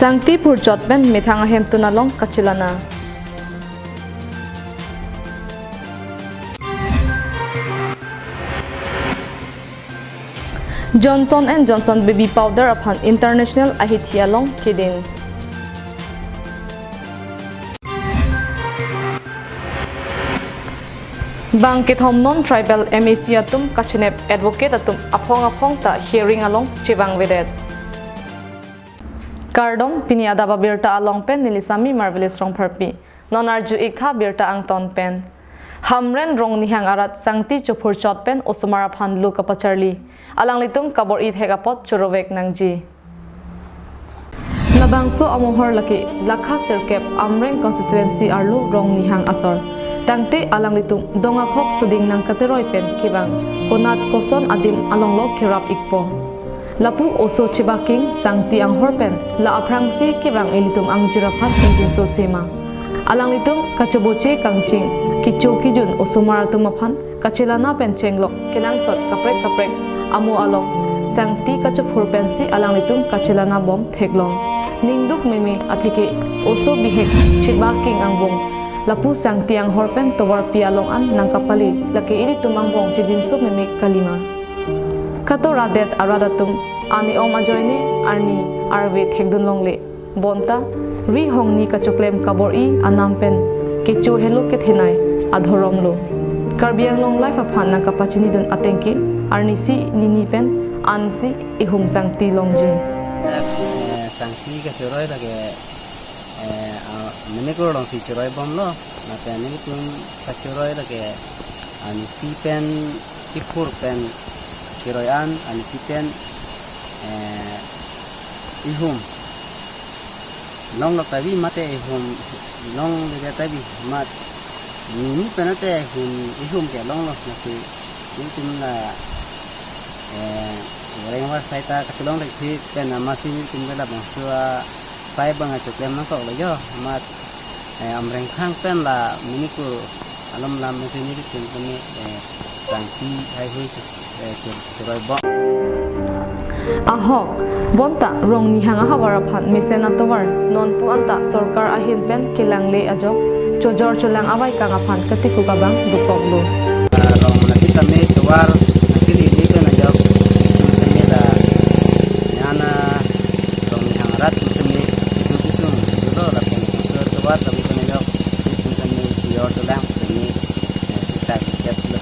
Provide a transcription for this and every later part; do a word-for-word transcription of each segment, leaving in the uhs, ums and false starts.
Sangti phurchot pen methang ahemtun along kachelana. Johnson and Johnson baby powder aphan international ahithi along keding. Bang kethom non tribal M A C atum kachenep advocate atum aphong aphong ta hearing along chevangvedet. Kardom, pini adap abirta along pen neli Sami Marvelous Rongpharpi. Non arju-ik tha birta angton pen. Hamren Rongnihang arat sangti chophurchot pen osomar aphan lu kapacharli. Alanglitum kabor-i thek apot chorovek nangji. Labangso amohor lake Lakha sirkep Amreng constituency arlo Rongnihang asor. Tangte alanglitum dong akhok suding nangkateroi pen kevang. Konat koson adim alonglo kerap-ikpo. Lapu oso chebaking sangti anghor pen la aphrangsi kevang ilitum angjir aphan ingjinso sema. Alanglitum kachoboche kangching, kecho kejun osomar atum aphan kachelana pen chenglok kenangsot kaprek kaprek amo along sangti kachophur pensi alanglitum kachelana bom theklong. Ningduk meme atheke oso bihek chebaking angbong lapu sangti anghor pen tovarpi along an nangkapali, lake ilitum angbong chejinso meme kalima. Kato radet arat atum ani om ajoine arni arve thekdun longle. Bonta ri hongni kachoklem kabor-i anam pen kecho helo kethenei adhorom lo. Karbi Anglong Live aphan nangkapachinidun atengke arnisi nini pen ansi ihum sangti longji. Eh, sangti kachoroi lake, eh, a, mene koro longsi choroi bomlo, lapen nelitum kachoroi lake, anisi pen kiphur pen keroi an, anisi pen, eh, ihum longlo tabi mate ihum longledet tabi mat nini pen ate ihum, ihum ke longlo, lasi nelitum la, eh, rengvar sai ta kachelong lek thik pen amatsi nelitum ke labangso asai bang achoklem nangkoklo jo, mat, eh, Amreng thang pen la Manipur alom lam mesen nelitum kami, eh, sangti haihui, eh, chor-, choroi bom. Ahok, bonta Rongnihang ahavar aphan mesen atovar nonpu anta sorkar ahin pen kelangle ajok chojor cholang avaikang aphan katikuk abang dokoklo. Ah, rong nasi kami tovar nasi lili pen ajok semi la nyana Rongnihang arat semi itu kisung itu lapen tovar kami pen ajok semi chojor cholang semi, eh, sisa kecet lo.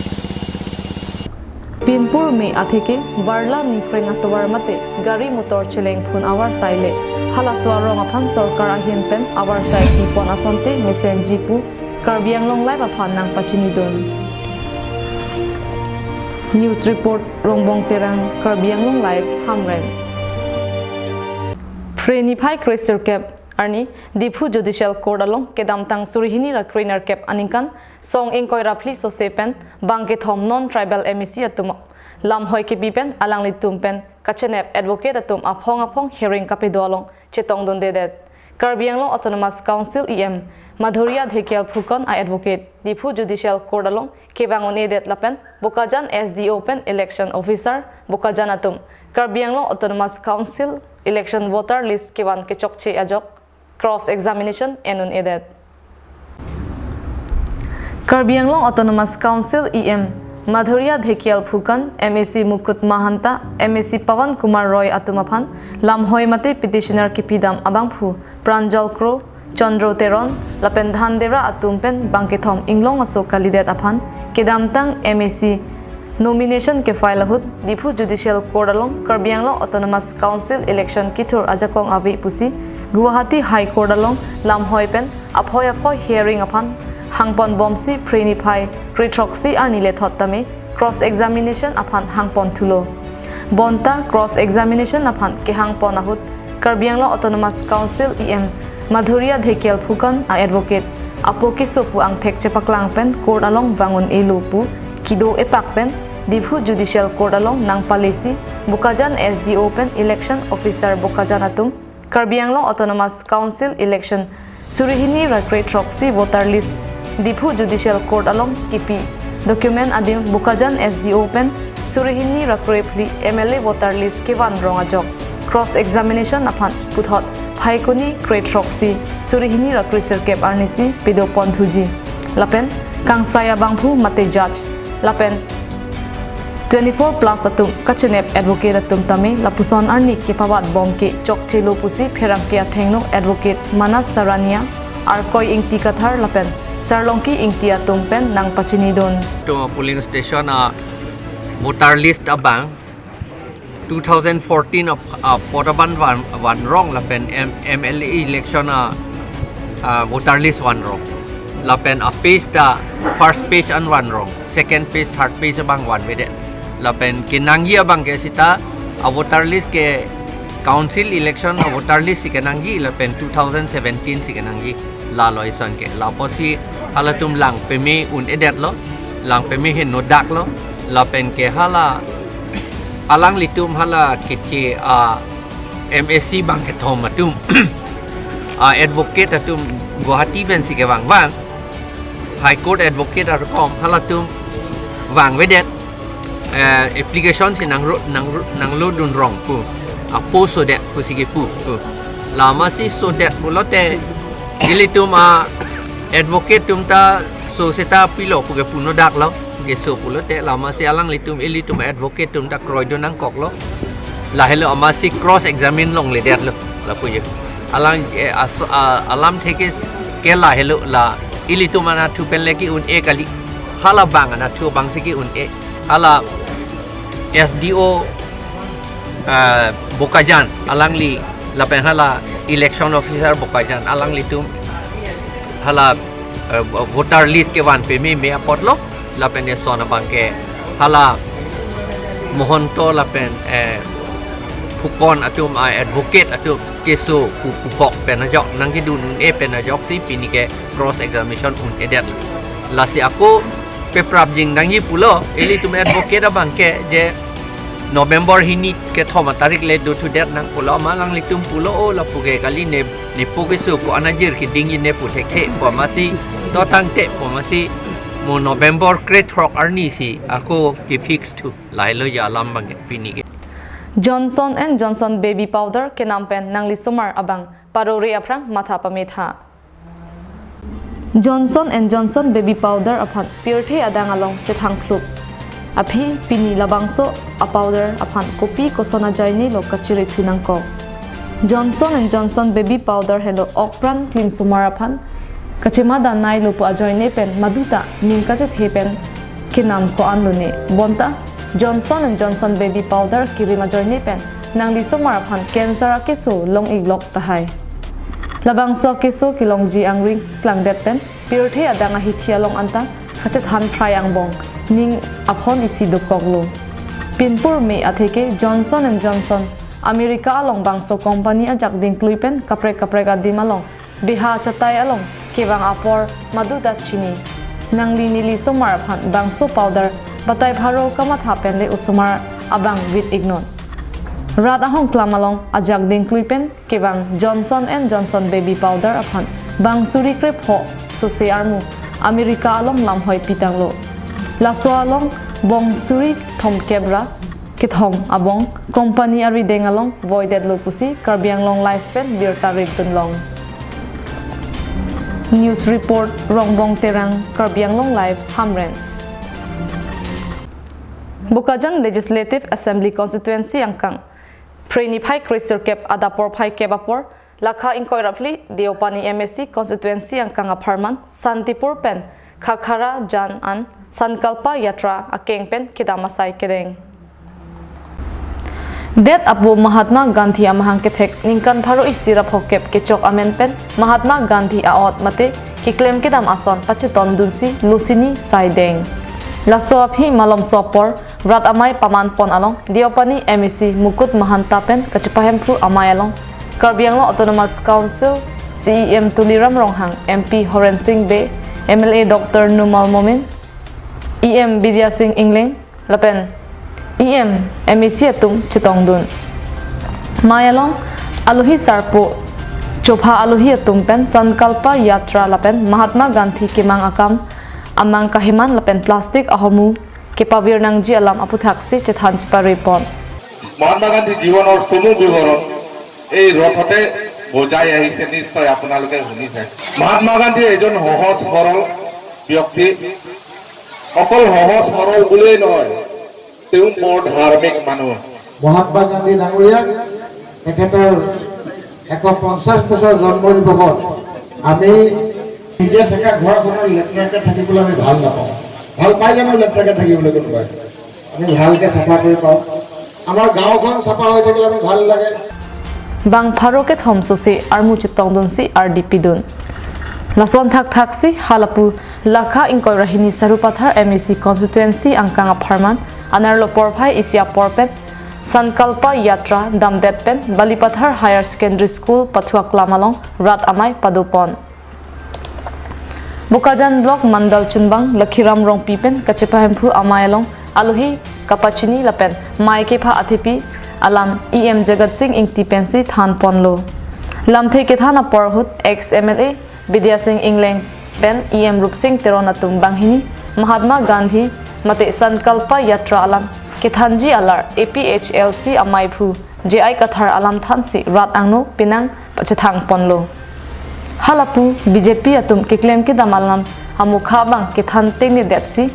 Pinpur me atheke barla nipreng atovar mate gari motor chelengphun avarsai le halaso arong aphan sorkar ahin pen avarsai kipon asonte mesenji pu Karbi Anglong Live aphan nangpachinidun. News report Rongbong Terang, Karbi Anglong Live, Hamren. Phre niphai kre sirkep arni Diphu Judicial Court along kedamtang suri hini ra kre nerkep aningkan song ingkoi ra phli sose pen bang kethom non tribal M A C atum lamhoi kepi pen alanglitum pen kachenep advocate atum aphong aphong hearing kapedo along chetongdundedet. Karbi Anglong Autonomous Council E M Madhurya Dhekial Phukan a-advocate Diphu Judicial Court along kevang un-edet lapen Bokajan S D O pen election officer Bokajan atum Karbi Anglong Autonomous Council election voter list kevan kechokche ajok cross examination en un-edet. Karbi Anglong Autonomous Council E M Madhurya Dhekial Phukan, M A C Mukut Mahanta, M A C Pawan Kumar Roy atum aphan lamhoi mate petitioner kepidam abangphu Pranjal Kro, Chandro Teron lapen Dhan Dera atum pen bang kethom inglong aso kalidet aphan kedamtang M A C nomination kefile ahut Diphu Judicial Court along Karbi Anglong Autonomous Council election kethur ajakong ave pusi Guwahati High Court along lamhoi pen aphoi aphoi hearing aphan hangpon bomsi phre niphai kre throksi arni lethot tame cross examination aphan hangpon thulo. Bonta cross examination aphan kehangpon ahut Karbi Anglong Autonomous Council E M Madhurya Dhekial Phukan a-advocate apo keso pu angthek chepaklang pen court along vang un-elo pu kedo epak pen Diphu Judicial Court along nangpalesi Bokajan S D O pen election officer Bokajan atum Karbi Anglong Autonomous Council election suri hini ra kre throksi voter list Diphu Judicial Court along kipi document adim Bokajan S D O pen suri hini ra kre phli M L A voter list kevan rong ajok cross examination aphan puthot Phaikuni kre throksi, suri hini ra kre sirkep arnisi pado pon thuji. Lapen kangsai abangphu mate judge. Lapen twenty-four plus atum kachinep advocate atum tame lapuson arni kepabat bom ke chokchelo pusi pherangke athengno advocate Manas Sarania, Arkoi Ingti Kathar lapen Sarlongki Ingti atum pen nangpachinidun. To polling station a voter list abang two thousand fourteen ap-, apot aban van, vanrong lapen M-, M L A election a, a voter list vanrong. Lapen a page ta first page an vanrong, second page, third page abang vanvedet. Lapen kenangji abang ke seta a voter list ke council election a voter list si kenangji lapen two thousand seventeen si kenangji. Lalo ison ke. Lapusi halatum lang peme un-edetlo, lang peme heno daklo, lapen ke hala alanglitum hala keche a M A C bang kethom atum a advocate atum Guwahati pensi kevang vang, High Court advocate arukom halatum vangvedet, eh, application si nanglo, nanglo, nanglodunrong pu. Apo sodet pusi kepu pu. Lamasi sodet pulote ilitum a advocate atum ta so seta pilo pu kepu no daklo. Keso pulote lamasi alanglitum ilitum advocate atum ta kroidun nangkoklo. Lahelo amatsi cross examine longledetlo. Lapu je. Alang, eh, as-, a-, alamthe ke lahelo la ilitum anatthu pen le ke-un-e kali. Hala bang anatthu bangsi ke-un-e. Hala S D O, ah, Bokajan alangli lapen hala election officer Bokajan alanglitum hala, eh, voter list kevan pememe apotlo lapen eson abang ke hala Mohonto lapen, eh, Fukan atum a advocate atum keso pu pukok pen ajok nangkedun un-e pen ajoksi pini ke cross examination un-edetlo. Lasi ako peprap jing nangji pulo, ilitum advocate abang ke je November hini kethom atarik le dothudet nang pulo, ma alanglitum pulo, o lapu ke kali ne, nepo keso ko-an ajir kedingji ne pu thekthe pu amatsi, to tangte pu amatsi mo November krethrok arnisi ako ke fix thu, lahelo ya alam abang ke pini ke. Johnson and Johnson baby powder kenam pen nanglisomar abang parore aphrang matha pametha. Johnson and Johnson baby powder aphan pirthe adang along chethangthlup aphi pini labangso a powder aphan kopi koson ajoinelo kachirethu nangkok. Johnson and Johnson baby powder helo okpran klimsomar aphan kachemadan nailo pu ajoine pen maduta ning kachethe pen kenam ko-anlone. Bonta Johnson and Johnson baby powder kirim ajoine pen nanglisomar aphan cancer akeso long-iklok tahai. Labangso akeso kelongji angring klangdet pen pirthe adang ahithi along anta kachethan phrai angbong ning aphon isi dokoklo. Pinpur me atheke Johnson and Johnson America along bangso company ajak dingklui pen kaprek kaprek adim along beha chatai along kevang apor maduta chini. Nangli nelisomar aphan bangso powder batai pharo kamatha pen le osomar abang vit-iknon. Rat ahongklam along ajak dingklui pen kevang Johnson and Johnson baby powder aphan bang suri krepho sose armu America along lamhoi pitanglo. Laso along bong suri thomkep ra kethom abong company arideng along voidetlo pusi Karbi Anglong Live pen birta ripdunlong. News report Rongbong Terang, Karbi Anglong Live, Hamren. Bokajan Legislative Assembly Constituency angkang phre niphai kre sirkep adap porphai kep apor lakha ingkoi ra phli Deopani M A C constituency angkang apharman Santipur pen Khakhara Jan an Sankalpa Yatra akeng pen kedam asai kedeng. Det apo Mahatma Gandhi amahang kethek ningkan pharo isi ra phokep kechok amen pen Mahatma Gandhi a-ot mate keklem kedam ason pachetongdunsi lusini saideng. Laso aphi malomso apor rat amei paman pon along Deopani M A C Mukut Mahanta pen kachepahemphu amei along Karbi Anglong Autonomous Council C E M Tuliram Ronghang, M P Horen Sing Bey, M L A Doctor Numal Momin, E M Bidya Sing Engleng lapen E M M A C atum chetongdun. Mei along alohi sarpo chopha alohi atum pen Sankalpa Yatra lapen Mahatma Gandhi kemang akam amang kaheman lapen plastic ahomu kepavir nangji alam aputhaksi chethan cheparepon. Mahatma গান্ধী জীৱনৰ চমু বিৱৰণ এই ৰথতে বজাই আহিছে, নিশ্চয় আপোনালোকে শুনিছে। মহাত্মা গান্ধী এজন সহজ সৰল ব্যক্তি, অকল সহজ সৰল বুলিয়েই নহয়, তেওঁ বৰ ধাৰ্মিক মানুহ। মহাত্মা গান্ধী ডাঙৰীয়াক তেখেতৰ এশ পঞ্চাশ বছৰ জন্ম দিৱসত আমি নিজে থকা ঘৰখনৰ লেতেৰাকে থাকিবলৈ আমি ভাল নাপাওঁ। ভাল পাই জানো লেতেৰাকে থাকিবলৈ কোনোবাই? আমি ভালকে চাফা কৰি পাওঁ। আমাৰ গাঁওখন চাফা হৈ থাকিলে আমি ভাল লাগে। Bang pharo kethom sose armu chetongdunsi ardi pidun. Lason thakthaksi halapu lakha ingkoi ra hini Sarupathar M A C constituency angkang apharman anerlo porphai isi apor pen Sankalpa Yatra damdet pen Balipathar Higher Secondary School pathu aklam along rat amei padopon. Bokajan Block Mandal Chunbang Lakhiram Rongpi pen kachepahemphu amei along alohi kapachini lapen mei kepha athepi alam E M Jagat Sing Ingti pensi thanponlo. Lamthe kethan apor ahut ex M L A Bidya Sing Engleng pen E M Rupsing Teron atum banghini Mahatma Gandhi mate Sankalpa Yatra alam kethanji alar A P H L C ameiphu J I Kathar alam thansi rat angno penang pachethangponlo. Halapu B J P atum keklem kedam alam amukha abang kethan tengnedetsi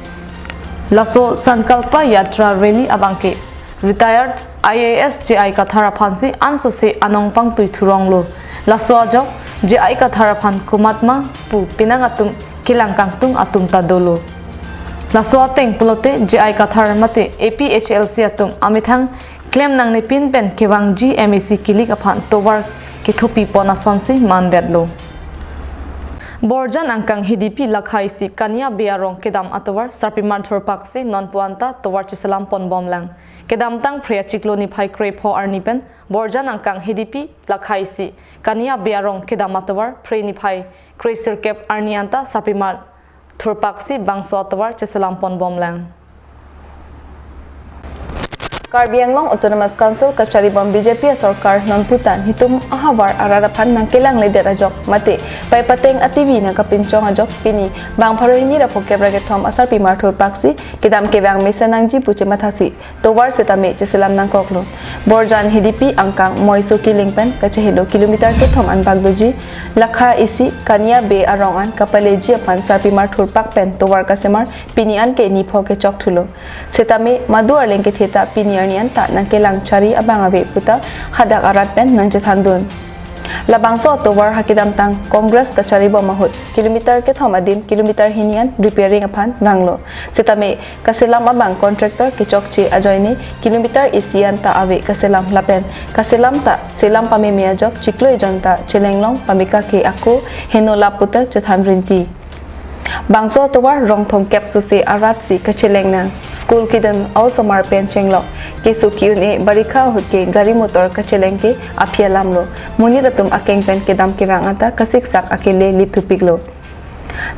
laso Sankalpa Yatra Rally abangke retired I A S J I Kathar aphansi ansose anong pangtui thuronglo. Laso ajok J I Kathar aphan komatma pu penang atum kelang kangtung atum ta dolo. Laso ateng pulote J I Kathar mate A P H L C atum amethang klem nangnepin pen kevangji M A C kilik aphan tovar kethopipon asonsi mandetlo. Borjan angkang Hidipi lakha isi Kania Bey arong kedam atovar sarpimar thurpaksi nonpu anta tovar cheselamponbomlang. Kedamtang Phre achiklo niphai krepho arni pen Borjan angkang Hidipi lakha isi Kania Bey arong kedam atovar Phre niphai kresirkep arni anta sarpimar thurpaksi bangso atovar cheselamponbomlang. Karbi Anglong Autonomous Council kacharibom B J P asorkar nonputa netum ahavar arat aphan nangkelangledet ajok mate pai pateng ativi nangkapinchong ajok pini bang pharo hini ra phokep ra kethom asarpimar thurpaksi kedam kevang mesen nangji pu chemathasi tovar setame cheselam nangkoklo. Borjan Hidipi angkang Moiso Kiling pen kachehelo kilometer kethom anbak doji lakha isi Kania Bey arong an kapaleji aphan sarpimar thurpak pen tovar kasemar pini anke nipho kechok thulo. Setame madu arleng kethe ta pini arni anta nangkelang chari abang ave puta hadak arat pen nangchethandun. Labangso atovar ha kedamtang Congress kacharibom ahut kilometer kethom adim kilometer hini an repairing aphan vanglo. Setame kaselam abang contractor kechokche ajoine kilometer isi anta ave kaselam lapen kaselam ta selam pameme ajok chiklo ejon ta chelenglong pameka ke ako heno lap puta chethan rinti. Bangso atovar rong thomkep sose arat si kachelengnang. School kidun a-osomar pen chenglok keso ki-un-e barikha ahut ke gari motor kacheleng ke aphi alamlo. Monit atum akeng pen kedam kevang anta kasiksak akele lithupiklo.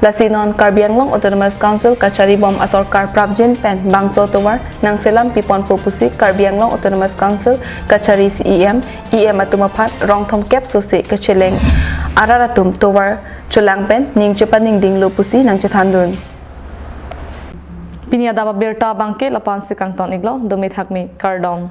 Lasi non Karbi Anglong Autonomous Council kacharibom asorkar prapjin pen bangso atovar nangselam piponpo pusi Karbi Anglong Autonomous Council kachari si E M, E M atum aphan rong thomkep sose kacheleng arat atum tovar cholang pen ning chepaningdinglo pusi nangchethandun. Pini adap abirta abangke lapu-ansi kangton-iklo, dome thakme, kardom.